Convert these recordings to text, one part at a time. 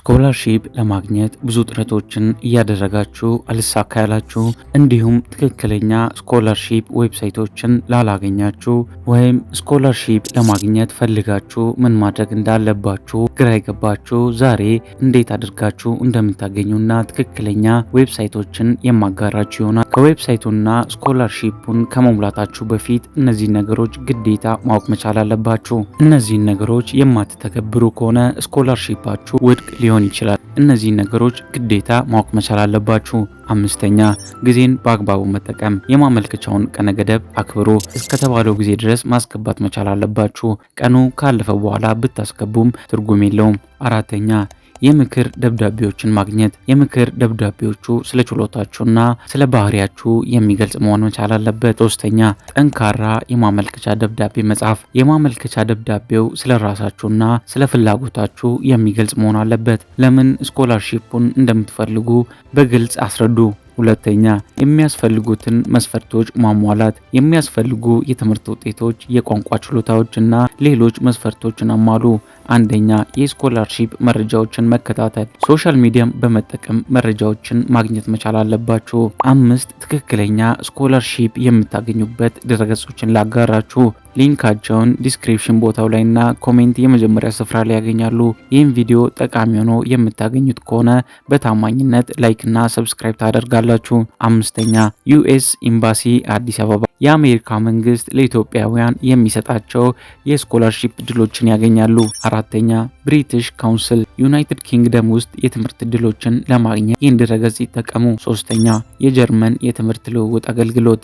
Scholarship ለማግኘት ብዙ ጥረቶችን እያደረጋችሁ አልሳካ ያላችሁ፣ እንዲሁም ትክክለኛ scholarship website ኦችን ላላገኛችሁ ወይም scholarship ለማግኘት ፈልጋችሁ ምን ማድረግ እንዳለባችሁ ግራ የገባችሁ፣ ዛሬ እንዴት አድርጋችሁ እንደምታገኙና ትክክለኛ website ኦችን የማጋራችሁ ይሆናል። ከ website ኡና scholarship ኡን ከመሙላታችሁ በፊት እነዚህን ነገሮች ግዴታ ማወቅ መቻል አለባችሁ። እነዚህን ነገሮች የማትተገብሩ ከሆነ scholarship ኣችሁ ውድቅ ሊሆን ይችላል። እነዚህን ነገሮች ግዴታ ማወቅ መቻል አለባችሁ። አምስተኛ፣ ጊዜን በአግባቡ መጠቀም። የማመልከቻውን ቀነ ገደብ አክብሮ እስከተባለው ጊዜ ድረስ ማስገባት መቻል አለባችሁ። ቀኑ ካለፈ በኋላ ብታስገቡም ትርጉም የለውም። አራተኛ፣ የምክር ደብዳቤዎችን ማግኘት። የምክር ደብዳቤዎቹ ስለ ችሎታችሁና ስለ ባህሪያችሁ የሚገልጽ መሆን መቻል አለበት። ሶስተኛ፣ ጠንካራ የማመልከቻ ደብዳቤ መጻፍ። የማመልከቻ ደብዳቤው ስለ ራሳችሁና ስለ ፍላጎታችሁ የሚገልጽ መሆን አለበት። ለምን scholarship ኡን እንደምትፈልጉ በግልጽ አስረዱ። ሁለተኛ፣ የሚያስፈልጉትን መስፈርቶች ማሟላት። የሚያስፈልጉ የትምህርት ውጤቶች፣ የቋንቋ ችሎታዎች እና ሌሎች መስፈርቶችን አሟሉ። አንደኛ፣ የ scholarship መረጃዎችን መከታተል። Social media ም በመጠቀም መረጃዎችን ማግኘት መቻል አለባችሁ። አምስት ትክክለኛ scholarship የምታገኙበት ድረገጾችን ላጋራችሁ። Link ኣቸውን description ቦታው ላይ እና comment የመጀመሪያ ስፍራ ላይ ያገኛሉ። ይህም ቪዲዮ ጠቃሚ ሆኖ የምታገኙት ከሆነ በታማኝነት like እና subscribe ታደርጋላችሁ። አምስተኛ፣ US Embassy አዲስ አበባ፣ የአሜሪካ መንግስት ለኢትዮጵያውያን የሚሰጣቸው የ scholarship እድሎችን ያገኛሉ። አራተኛ፣ British Council፣ United Kingdom ውስጥ የትምህርት እድሎችን ለማግኘት ይህን ድረገጽ ይጠቀሙ። ሶስተኛ፣ የጀርመን የትምህርት ልውውጥ አገልግሎት።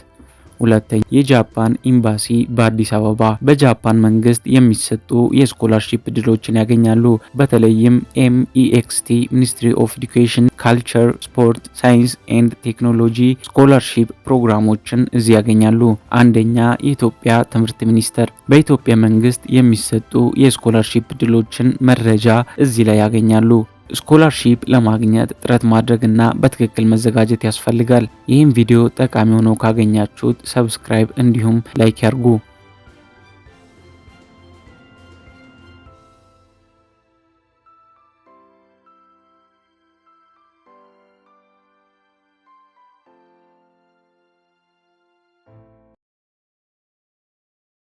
ሁለተኛ፣ የጃፓን ኤምባሲ በአዲስ አበባ፣ በጃፓን መንግስት የሚሰጡ የ scholarship እድሎችን ያገኛሉ። በተለይም MEXT፣ Ministry of Education, Culture, Sport, Science and Technology scholarship ፕሮግራሞችን እዚህ ያገኛሉ። አንደኛ፣ የኢትዮጵያ ትምህርት ሚኒስቴር፣ በኢትዮጵያ መንግስት የሚሰጡ የ scholarship እድሎችን መረጃ እዚህ ላይ ያገኛሉ። Scholarship ለማግኘት ጥረት ማድረግና በትክክል መዘጋጀት ያስፈልጋል። ይህም ቪዲዮ ጠቃሚ ሆኖ ካገኛችሁት subscribe እንዲሁም like ያርጉ።